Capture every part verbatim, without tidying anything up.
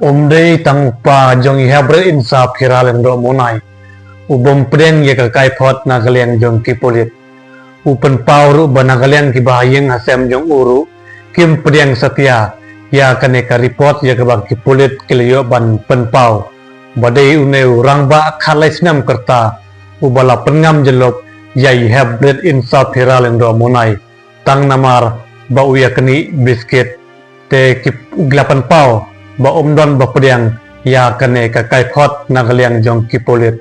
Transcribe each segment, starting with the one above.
Um dei tang u kpa jong i Hepbret Insaphira Lyngdoh Monai u bym pdiang ïa ka kaiphod na ka liang jong ki pulit. U pynpaw ruh ba na ka liang kiba ha ïing ha sem jong u ruh kim pdiang satia ïa kane ka report ïa kaba ki pulit ki la ïoh ban pynpaw ba dei une u rangbah khatlai snem kyrta uba la pynngam jyllop ïa i Hepbret Insaphira Lyngdoh Monai tang namar ba u ïa knieh biskit. Te ki la pynpaw ba um don ba pdiang ïa kane ka kaiphod na ka liang jong ki pulit.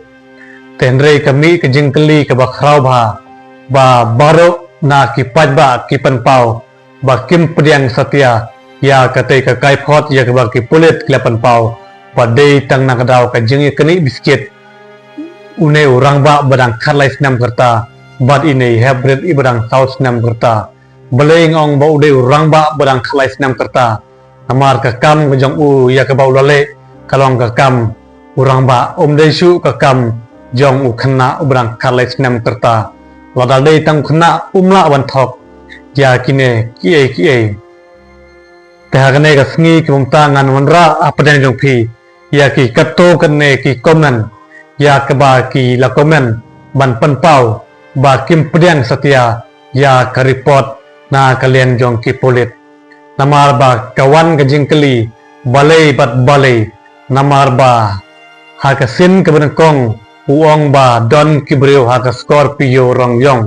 Te hynrei ka mih ka jingkylli kaba khraw bha ba baroh na ki paidbah ki pynpaw ba kim pdiang satia ïa katei ka kaiphod ïa kaba ki pulit ki la pynpaw ba dei tang na ka daw ka jingïaknieh biskit une u rangbah ba dang khatlai snem kyrta bad ine i Hepbret iba dang saw snem kyrta. Balei nga ong ba u dei u rangbah ba dang khatlai snem kyrta? Namar ka kam ka jong u ïa kaba u la leh ka long ka kam u rangbah, um dei shuh ka kam jong u khynnah uba dang khatlai snem kyrta. Lada dei tang u khynnah um lah ban thok ïa kine kiei kiei. Te ha kane ka sngi ki bynta ngan wanrah hapdeng jong phi ïa ki katto katne ki comment ïa kaba ki la comment ban pynpaw ba kim pdiang satia ïa ka report na ka liang jong ki pulit. Namar ba ka wan ka jingkylli balei bad balei, namar ba ha ka sien kaba nyngkong u ong ba don ki briew ha ka Scorpio rong ïong.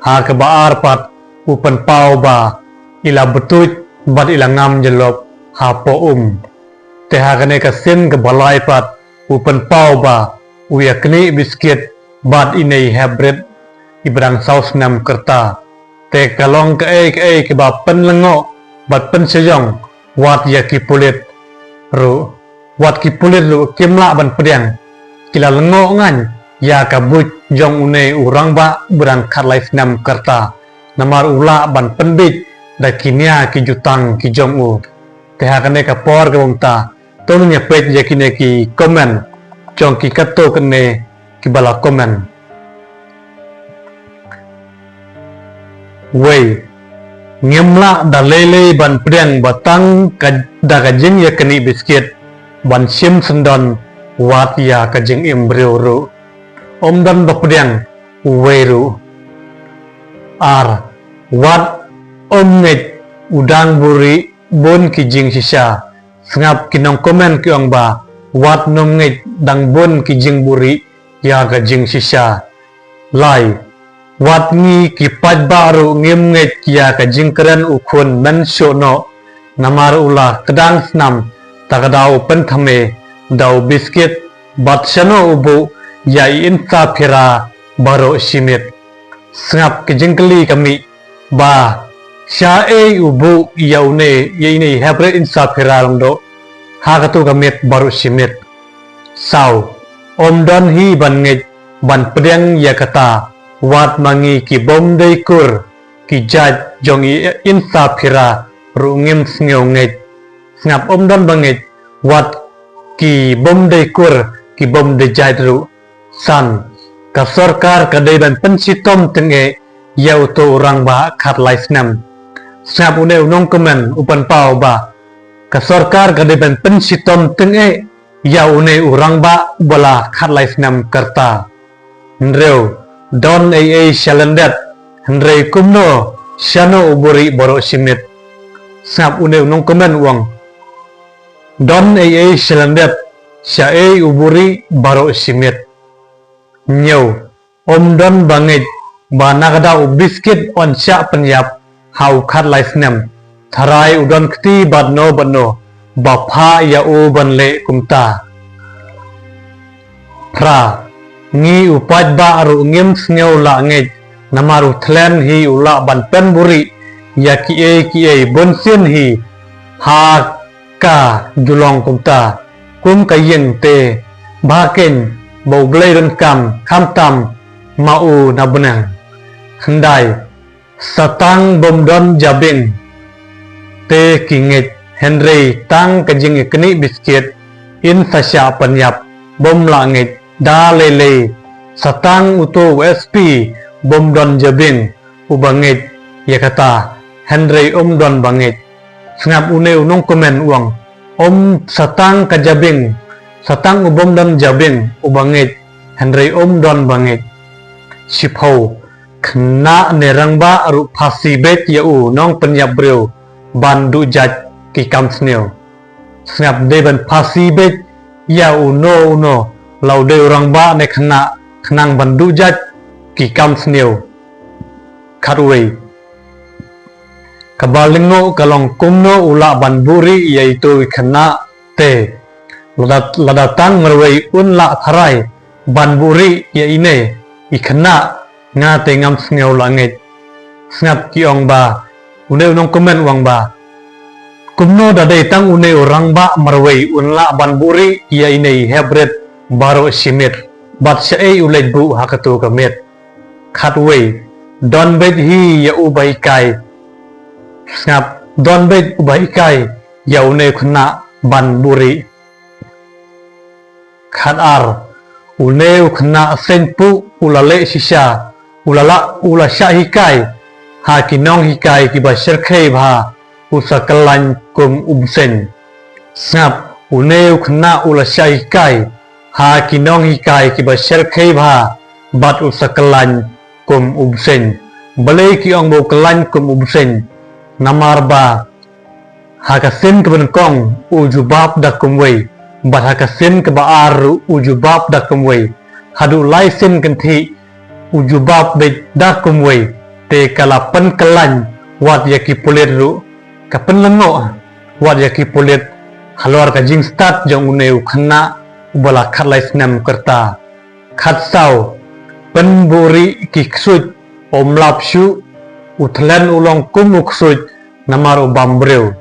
Ha kaba ar pat u pynpaw ba i la btuid bad i la ngam jyllop hapoh um. Te ha kane ka sien kaba lai pat u pynpaw ba u ïaknieh biskit bad ine i Hepbret iba dang saw snem kyrta. Te ka long kaei kaei kaba pynlyngngoh bad pynshajong wat ïa ki pulit ruh. Wat ki pulit ruh kim lah ban pdiang, ki la lyngngoh ngan ïa ka buit jong une u rangbah uba dang khatlai snem kyrta. Namar u lah ban pynbeit da ki nia ki jutang ki jong u. Te ha kane ka por ka bynta to ngin ïa peit ïa kine ki comment jong ki katto katne kiba la comment. Wei, ngim lah da lei lei ban pdiang ba tang ka da ka jingïaknieh biskit ban shim syndon wat ïa ka jingim briew ruh. Um don ba pdiang uwei ruh. Ar, wat um ngeit u dang buhrieh bun ki jingshisha. Sngap ki nongcomment ki ong ba wat nym ngeit dang bun ki jingbuhrieh ïa ka jingshisha. Lai, wat ngi ki paidbah ruh ngim ngeit ïa ka jingkren u khun men shuh noh. Namar u la kdang snam ta ka daw u pynthame da u biskit bad shano u buh ïa i Insaphira baroh shi miet. Sngap ki jingkylli ka mih ba shaei u buh ïa une ïa ine i Hepbret Insaphira Lyngdoh ha kato ka miet baroh shi miet. Saw, um don hi ban ngeit ban pdiang ïa kata wat ma ngi ki bym dei kur ki jait jong i Insaphira ruh ngim sngew ngeit. Sngap, um don ba ngeit wat ki bym dei kur ki bym dei jait ruh. San, ka sorkar ka dei ban pynshitom tyngeh ïa uto u rangbah khatlai snem. Sngap une u nongcomment u pynpaw ba ka sorkar ka dei ban pynshitom tyngeh ïa une u rangbah ba la khatlai snem kyrta. Hynriew, don ei ei sha lyndet, hynrei kumno shano u buhrieh baroh shi miet. Sngap une u nongcomment u ong don ei ei sha lyndet, shaei u buhrieh baroh shi miet. Hynñiew, um don ba ngeit ba na ka daw u biskit un shah pynïap ha u khatlai snem. Tharai u don kti bad no bad no ba phah ïa u ban leh kumta. Phra, ngi u paidbah ruh ngim sngew lah ngeit namar u thlen hi u lah ban pynbuhrieh ïa kiei kiei bunsien hi ha ka ju long kumta. Kum ka ïing te ba keiñ ba U Blei donkam khamtam ma u na bneng. Hyndai, sa tang bym don jabieng te ki ngeit, hynrei tang ka jingïaknieh biskit in sa shah pynïap. Bym lah ngeit da lei lei, sa tang uto u S P bym don jabieng uba ngeit ïa kata, hynrei um don ba ngeit. Sngap une u nongcomment u ong Ym satang ka jabieng, satang u bym don jabieng u bangeit, hynrei ym don bangeit. Shiphew, khynnah ne rangbah ruh phasi beit ïa u nongpynïap briew ban duh jait ki kam sniew. Sngap, dei ban phasi beit ïa uno uno, la u dei u rangbah ne khynnah, khnang ban duh jait ki kam sniew. Khatwei, kaba lyngngoh ka long kumno u lah ban buhrieh ïa itu i khynnah te. Lada, lada tang marwei un lah tharai ban buhrieh ïa ine i khynnah, nga te ngam sngew lah ngeit. Sngap, ki ong ba, une u nongcomment u ong ba, kumno da dei tang une u rangbah marwei un lah ban buhrieh ïa ine i hep rit baroh shi miet, bad shaei u leit buh ha katu ka miet. Khatwei, don beit hi ïa u ba hikai. Sngap, don beit u ba hikai ïa une u khynnah ban buhrieh. Khatar, une u khynnah seiñ puh u la leh shisha, u la lah, u la shah hikai ha ki nonghikai kiba shyrkhei bha, u sa kyllain kum u bseiñ. Sngap, une u khynnah u la shah hikai ha ki nonghikai kiba shyrkhei bha, bad u sa kyllain kum u bseiñ. Balei ki ong ba u kyllain kum u bseiñ? Namar ba ha ka sien kaba nyngkong u jubab da kumwei, bad ha ka sien kaba ar ruh u jubab da kumwei. Haduh lai sien kynthih u jubab beit da kumwei, te ka la pynkyllain wat ïa ki pulit ruh, ka pynlyngngoh wat ïa ki pulit halor ka jingstad jong une u khynnah uba la khatlai snem ka rta. Khatsaw, pynbuhrieh ki ksuid, ym lap shuh, u thlen u long kum u ksuid namar u bam briew.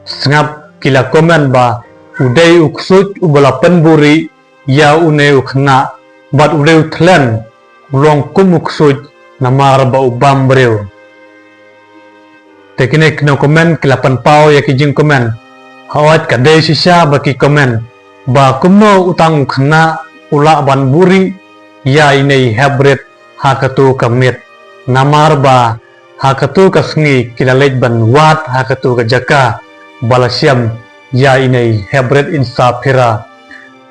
Sngap, ki la comment ba u dei u ksuid uba la pynbuhrieh ïa une u khynnah, bad u dei u thlen u long kum u ksuid namar ba u bam briew. Te kine ki nongcomment ki la pynpaw ïa ki jingcomment. Hooid, ka dei shisha ba ki comment ba kumno u tang u khynnah u lah ban buhrieh ïa ine i hep rit ha katu ka miet. Namar ba ha katu ka sngi ki la leit ban wad ha katu ka jaka ba la shem ïa ine i hep rit Insaphira.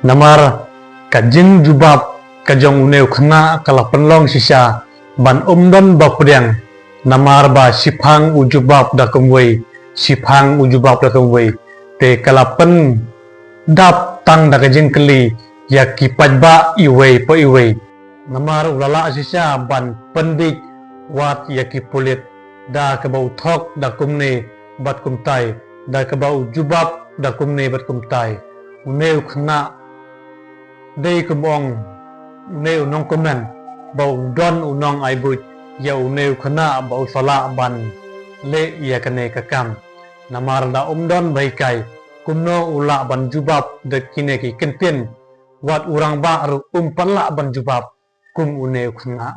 Namar ka jingjubab ka jong une u khynnah ka la pynlong shisha ban ym don ba pdiang, namar ba shiphang u jubab da kumwei, shiphang u jubab da kumwei. Te ka la pyndap tang da ka jingkylli ïa ki paidbah iwei pa iwei. Namar u la lah shisha ban pynbiej wat ïa ki pulit da kaba u thok da kumne bad kumtai, da kaba u jubab da kumne bad kumtai. Une u khynnah, dei kum ong une u nongcomment ba u don u nongai buit ïa une u khynnah ba u sa lah ban leh ïa kane ka kam. Namar da um don ba hikai, kumno u lah ban jubab da kine ki kyntien, wat u rangbah ruh um pat lah ban jubab kum une u khynnah.